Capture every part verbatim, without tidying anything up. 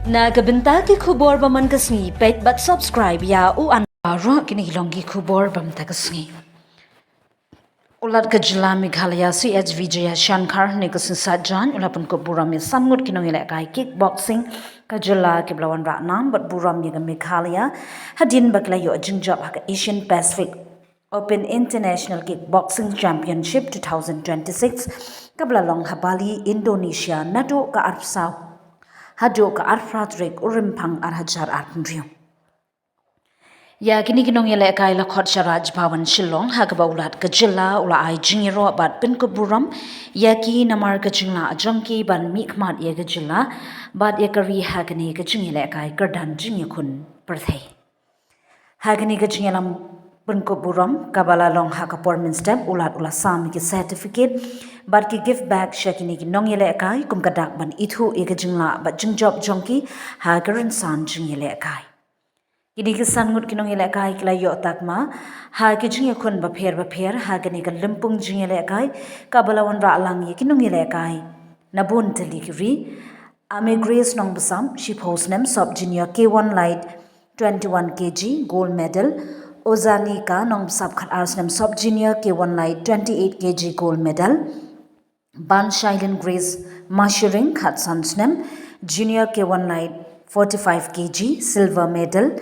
Na ka bynta ki khubor ba man ka sngi, peit bad subscribe ïa u an. Baroh kine ki long ki khubor ba man ka sngi. U Lat ka jylla Meghalaya C H Vijayashankar ne ka sisat jan u la pynkup burom ïa san ngut ki nongïalehkai kickboxing ka jylla kiba la wanrah nam bad burom ïa ka Meghalaya hadien ba ki la ïoh jingjop ha ka Asian Pacific Open International Kickboxing Championship two thousand twenty-six kaba la long ha Bali, Indonesia, naduh ka arphew saw haduh ka arphew phra tarik u Rymphang ar hajar arphew hynriew. Ïa kine ki nongïalehkai la khot sha Raj Bhavan Shillong ha kaba u Lat ka jylla u la ai jingïaroh bad pynkup burom ïa ki namar ka jinglah jong ki ban mihkhmat ïa ka jylla bad ïa ka ri ha kane ka jingïalehkai kyrdan jingïakhun pyrthei. Ha kane ka jingïalang pynkup burom kaba la long ha ka por mynstep, u Lat u la sam ïa ki certificate bad ki gift bag sha kine ki nongïalehkai kum ka dak ban ithuh ïa ka jinglah bad jingjop jong ki ha ka rynsan jingïalehkai. Kine ki san ngut ki nongïalehkai ki la ïoh takma ha ki jingïakhun bapher bapher ha kane ka lympung jingïalehkai kaba la wanrah lang ïa ki nongïalehkai na bun tylli ki ri. Ame Grace Nongbsap, shiphew snem, sub junior K one light, twenty-one K G, gold medal. Ozanika Nongbsap, khatar snem, sub junior K one light, twenty-eight K G, gold medal. Ban Shailin Grace Mashiring, khatsan snem, junior K one light, forty-five K G, silver medal.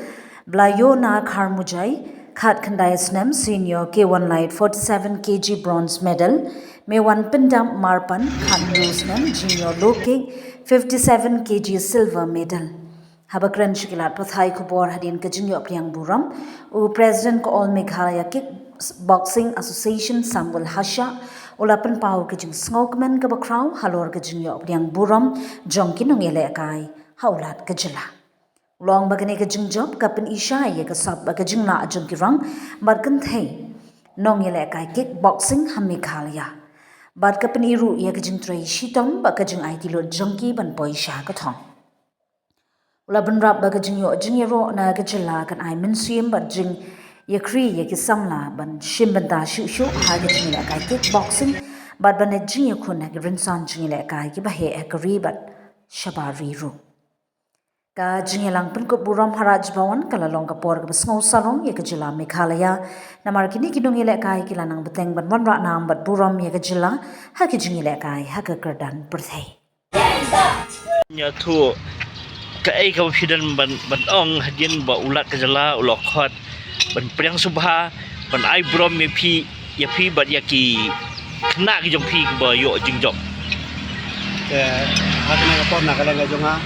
Blayona Kharmujai, khatkhyndai snem, senior K one light, forty-seven K G, bronze medal. Mewan Pyndap Marpan, khathynñiew snem, junior low kick, fifty-seven K G, silver medal. Haba kren sha ki lad pathai khubor hadien ka jingïoh pdiang burom, u President ka All Meghalaya Kickboxing Association, Samuel Hashah, u la pynpaw ka jingsngewkmen kaba khraw halor ka jingïoh pdiang burom jong ki nongïalehkai ha u Lat ka jylla. U la ong ba kane ka jingjop ka pyni shai ïa ka sap bad ka jinglah jong ki rangbah kynthei nongïalehkai kickboxing ha Meghalaya bad ka pyni ruh ïa ka jingtrei shitom bad ka jingaiti lut jong ki ban poi sha ka thong. U la bynrap ba ka jingïoh jingïaroh na ka jylla kan ai mynsiem bad jingïakren ïa ki samla ban shim bynta shuh shuh ha ka jingïalehkai kickboxing bad ban leh jingïakhun ha ki rynsan jingïalehkai kiba heh ha ka ri bad shabar ri ruh. Ka jingïalang pynkup burom ha Raj Bhavan ka la long ka por kaba sngewsarong ïa ka jylla Meghalaya namar kine ki nongïalehkai ki la nang bteng ban wanrah nam bad burom ïa ka jylla ha ki jingïalehkai ha ka kyrdan pyrthei. Ïathuh kaei kaba phi don ban, ban ong hadien ba u Lat ka jylla u la khot ban pdiang sngewbha ban ai burom ïa phi, ïa phi bad ïa ki khynnah ki jong phi kiba ïoh jingjop. Te ha kane ka por na ka liang ka jong nga,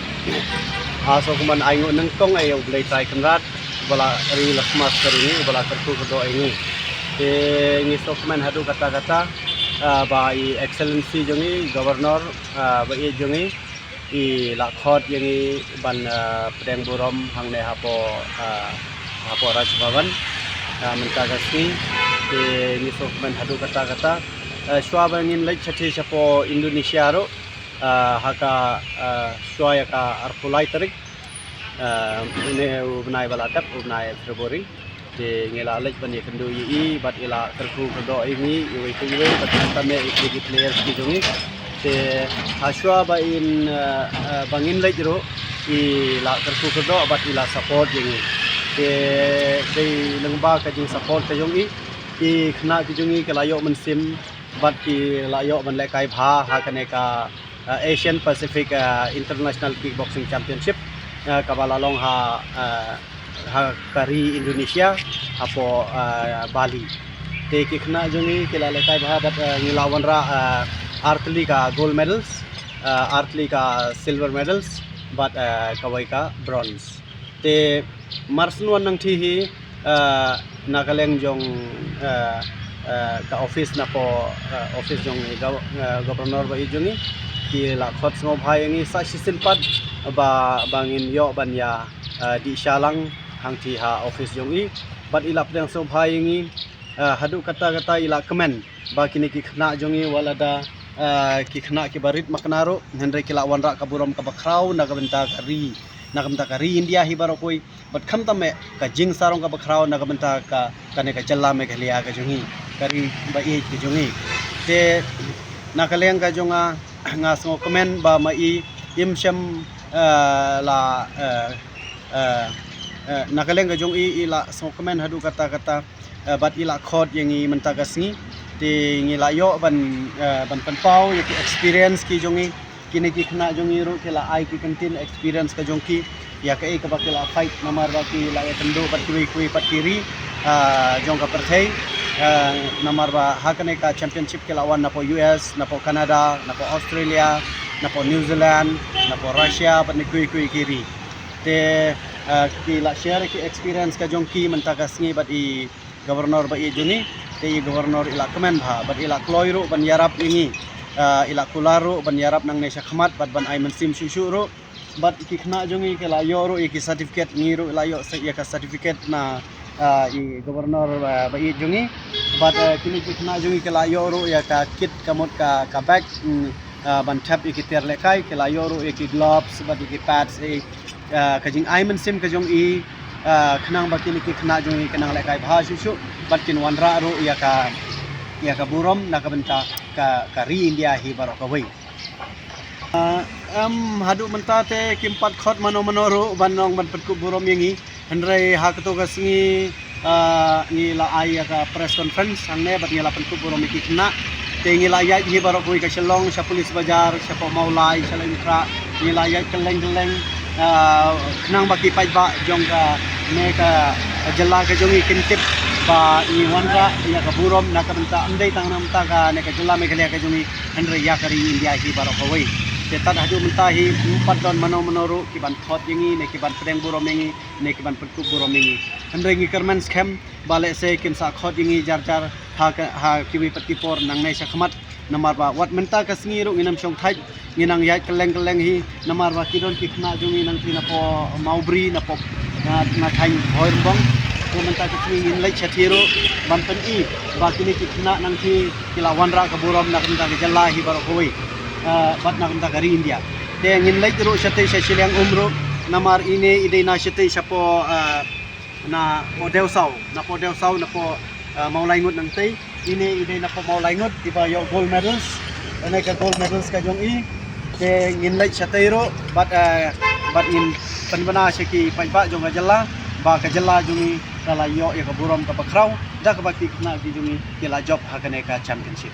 nga sngewkmen ai nguh nyngkong ïa U Blei Trai Kynrad uba la ri la khmas ka ri ngi, uba la kyrkhu kyrdoh ïa ngi. Te ngi sngewkmen haduh katta katta, ah, ba i Excellency jong ngi, Governor, ah, ba ïeit jong ngi, i la khot ïa ngi ban, ah, pdiang burom hangne hapoh, ah, hapoh Raj Bhavan, ah, mynta ka sngi. Te ngi sngewkmen haduh katta katta. Ah, shuwa ba ngin leit shatei shapoh Indonesia ruh, ah, ha ka, ah, shuwa ïa ka arphew lai tarik, ah, une u bnai ba la dep, u bnai February. Te ngi la leit ban ïakynduh ïa i bad i la kyrkhu kyrdoh ïa ngi iwei pa iwei bad khamtam ïa ki players ki jong ngi. Te ha shuwa ba in, eh, eh, ba ngin leit ruh i la kyrkhu kyrdoh bad i la support ïa ngi. Te dei lyngba ka jingsupport ka jong i, ki khynnah ki jong ngi ki la ïoh mynsiem bad ki la ïoh ban lehkai bha ha kane ka, eh, Asian Pacific, eh, International Kickboxing Championship, eh, kaba la long ha, eh, ha ka ri Indonesia, hapoh, ah, Bali. Te ki khynnah jong ngi ki la lehkai bha bad, ah, ngi la wanrah, ah, ar tylli ka gold medals, ah, ar tylli ka silver medals bad, ah, kawei ka bronze. Te mar shen wan nangta hi, ah, na ka liang jong, ah, ah, ka office napoh, ah, office jong i gov-, ah, governor ba ïeit jong ngi ki la khot sngewbha ïa ngi sa shisien pat ba, ba ngin ïoh ban ïa, ah, dih sha lang hangta ha office jong i bad i la pdiang sngewbha ïa ngi, ah, haduh katta katta i la kmen ba kine ki khynnah jong i wat lada, ah, ki khynnah kiba rit makna ruh hynrei ki la wanrah ka burom kaba khraw na ka bynta ka ri, na ka bynta ka ri India hi baroh kawei bad khamtam eh ka jingsarong kaba khraw na ka bynta ka, kane ka jylla Meghalaya ka jong i, ka ri ba ïeit ka jong i. Te na ka liang ka jong nga, nga sngewkmen ba ma i im shym Eh, la, eh, eh, eh, na ka liang ka jong i, i la sngewkmen haduh katta katta, eh, bad i la khot ïa ngi mynta ka sngi. Te ngi la ïoh ban, eh, ban pynpaw ïa ki experience ki jong i. Kine ki khynnah jong i ruh ki la ai ki kyntien experience ka jong ki ïa kaei kaba ki la fight, namar ba ki la ïakynduh bad kiwei kiwei pat ki ri, ah, jong ka pyrthei. Ah, namar ba ha kane ka championship ki la wan napoh U S, napoh Canada, napoh Australia, napoh New Zealand, napoh Russia, bad na kiwei kiwei ki ri. Te, ah, ki la share ki experience ka jong ki mynta ka sngi bad i Governor ba ïeit jong ngi. Te i Governor i la kmen bha bad i la kloi ruh ban ïarap ïa ngi. Ah, i la kular ruh ban ïarap nangne shakhmat bad ban ai mynsiem shuh shuh ruh. Bad ki khynnah jong ngi ki la ïoh ruh ïa ki certificate, ngi ruh la ïoh sa ïa ka certificate na, ah, i Governor, ah, ba ïeit jong ngi. Bad, ah, kine ki khynnah jong ngi ki la ïoh ruh ïa ka kit, ka mut ka, ka bag, mm, ah, ban thep ïa ki tiar lehkai, ki la ïoh ruh ïa ki gloves bad ïa ki pads, eh, ah, ka jingai mynsiem ka jong i, ah, khnang ba kine ki khynnah jong ngi kin nang lehkai bha shuh shuh bad kin wanrah ruh ïa ka, ïa ka burom na ka bynta ka, ka ri India hi baroh kawei. Ah, em, haduh mynta te kim pat khot mano mano ruh ban ong ban pynkup burom ïa ngi. Hynrei ha kato ka sngi, ah, ngi la ai ïa ka press conference hangne bad ngi la pynkup burom ïa ki khynnah. Te ngi la ïaid hi baroh kawei ka Shillong, sha Police Bazar, shapoh Mawlai, sha Laitumkhrah. Ngi la ïaid kylleng kylleng, ah, khnang ba ki paidbah jong kane ka jylla ka jong ngi kin tip ba ngi wanrah ïa ka burom na ka bynta ym dei tang na bynta kane ka jylla Meghalaya ka jong ngi, hynrei ïa ka ri India hi baroh kawei. Te tad haduh mynta hi ym pat don mano mano ruh ki ban khot ïa ngi ne ki ban pdiang burom ïa ngi ne ki ban pynkup burom ïa ngi. Hynrei ngi kyrmen skhem ba lehse kin sa khot ïa ngi jar jar ha ka, ha kiwei pat ki por nangne shakhmat. Namar ba wat mynta ka sngi ruh ngin ym shong thait, ngin nang ïaid kylleng kylleng hi. Namar ba ki don ki khynnah jong ngi nangtei napoh Mawbri, napoh, na, na thaiñ Bhoirymbong. Te mynta ka sngi ngin leit shathie ruh ban pyni ba kine ki khynnah nangtei ki la wanrah ka burom na ka bynta ka jylla hi baroh kawei, ah, bad na ka bynta ka ri India. Te ngin leit ruh shatei sha shiliang um ruh, namar ine i dei na shatei shapoh, ah, napoh Dewsaw, napoh Dewsaw, napoh, ah, Mawlai Ngut nangtei. Ine i dei napoh Mawlai Ngut iba ïoh gold medals. Ane ka gold medals ka jong i. Te ngin leit shatei ruh bad, ah, bad ngin pynbna sha ki paidbah jong ka jylla ba ka jylla jong i ka la ïoh ïa ka burom kaba khraw da kaba ki khynnah ki jong i ki la jop ha kane ka championship.